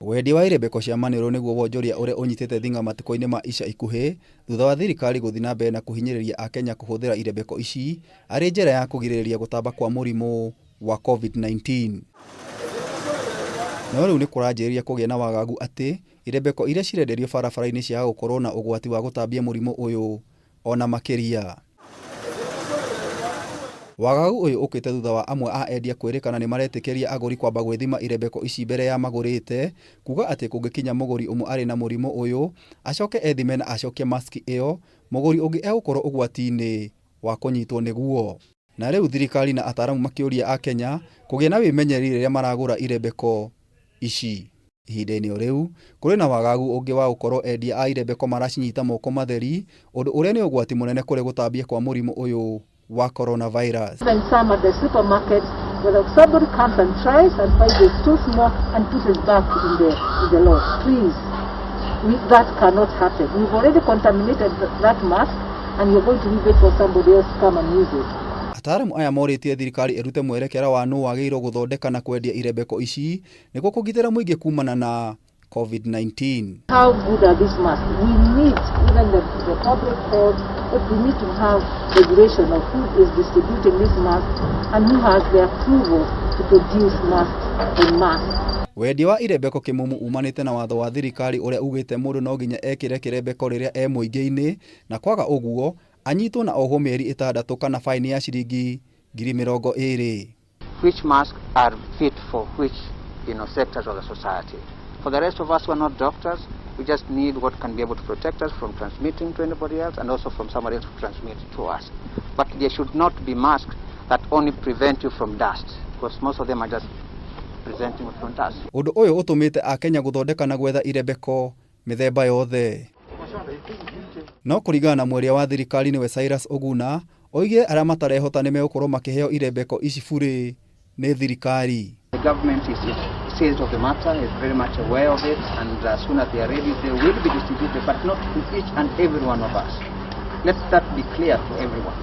Wendia wa irembeko cia maniũrũ nĩguo wonjoria ũrĩa ũnyitĩte thing'a matukũ-inĩ ma ica ikuhĩ thutha wa thirikari gũthiĩ na mbere na kũhinyĩrĩria Akenya kũhũthĩra irembeko ici arĩ njĩra ya kũgirĩrĩria gũtamba kwa mũrimũ wa Covid-19. No rĩu nĩ kũranjĩrĩria kũgĩa na wagagu atĩ irembeko iria cirenderio barabara-inĩ ciaga gũkorwo na ũgwati wa gũtambia mũrimũ ũyũ ona makĩria. Wagagu ũyũ ũkĩte thutha wa amwe a endia kwĩrĩkana nĩ maretĩkĩria agũri kwamba gwĩthima irembeko ici mbere ya magũrĩte, kuga atĩ kũngĩkinya mũgũri ũmwe arĩ na mũrimũ ũyũ, acoke ethime na acokie maski ĩyo, mũgũri ũngĩ egũkorwo ũgwati-inĩ wa kũnyitwo nĩguo. Na rĩu thirikari na ataramu makĩũria Akenya kũgĩa na wĩmenyereri rĩrĩa maragũra irembeko ici. Ihinda-inĩ o rĩu, kũrĩ na wagagu ũngĩ wa gũkorwo endia a irembeko maracinyita moko matheri, ũndũ ũrĩa nĩ ũgwati mũnene kũrĩ gũtambia kwa mũrimũ ũyũ wa coronavirus. Even some at the supermarket, whether somebody comes and tries and finds it's too small and puts it back in the lot. Please, that cannot happen. You've already contaminated that mask and you're going to leave it for somebody else to come and use it. Ataaramu aya morĩtie thirikari ĩrute mwerekera wa nũ wagĩrĩirwo gũthondeka na kwendia irembeko ici nĩguo kũgitĩra mũingĩ kumana na COVID-19. How good are these masks? We need, even the public health, if we need to have regulation of who is distributing these masks and who has the approval to produce masks en masse. Wendia wa irembeko kĩmumu umanĩte na watho wa thirikari ũrĩa ugĩte mũndũ no nginya ekĩre kĩrembeko rĩrĩa e mũingĩ-inĩ na kwaga ũguo anyitwo na ohwo mĩeri 6 kana faini ya ciringi 20,000. Which masks are fit for which sectors of the society. For the rest of us who are not doctors, we just need what can be able to protect us from transmitting to anybody else and also from somebody else to transmit to us. But there should not be masks that only prevent you from dust, because most of them are just preventing you from dust. Ũndũ ũyũ ũtũmĩte Akenya gũthondeka na gwetha irembeko mĩthemba yothe. No kũringana na mwaria wa thirikari nĩwe Cyrus Oguna, oigire arĩa matarehota nĩ megũkorwo makĩheo irembeko ici burĩ nĩ thirikari. The government is serious of the matter, is very much aware of it, and as soon as they are ready, they will be distributed, but not to each and every one of us. Let that be clear to everyone.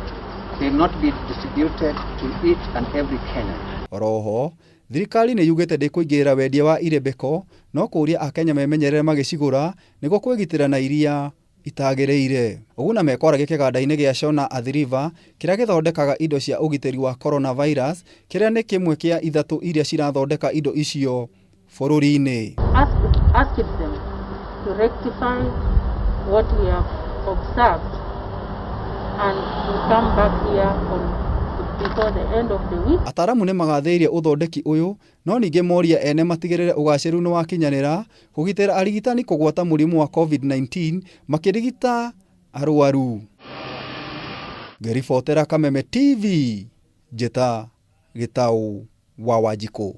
They will not be distributed to each and every Kenyan. Oroho, thirikari nĩ yugĩte ndĩkũingĩrĩra wendia wa irembeko no kũũria Akenya memenyerere magĩcigũra nĩguo kwĩgitĩra na iria itagĩrĩire. Oguna mekwaragia kĩganda-inĩ gĩa Shona Athi River kĩrĩa gĩthondekaga indo cia ũgitĩri wa coronavirus kĩrĩa nĩ kĩmwe kĩa ithatũ iria cirathondeka indo icio bũrũri-inĩ. Ask them to rectify what we have observed and we come back here on before the end of the week. Ataramu nĩ magathĩrĩirie ũthondeki ũyũ no ningĩ moria ene matigĩrĩre ũgacĩru nĩ wakinyanĩra kũgitĩra arigitani kũgwata mũrimũ wa COVID-19 makĩrigita arwaru. Ngĩribotera Kameme TV, Njĩta Gĩtaũ wa Wanjikũ.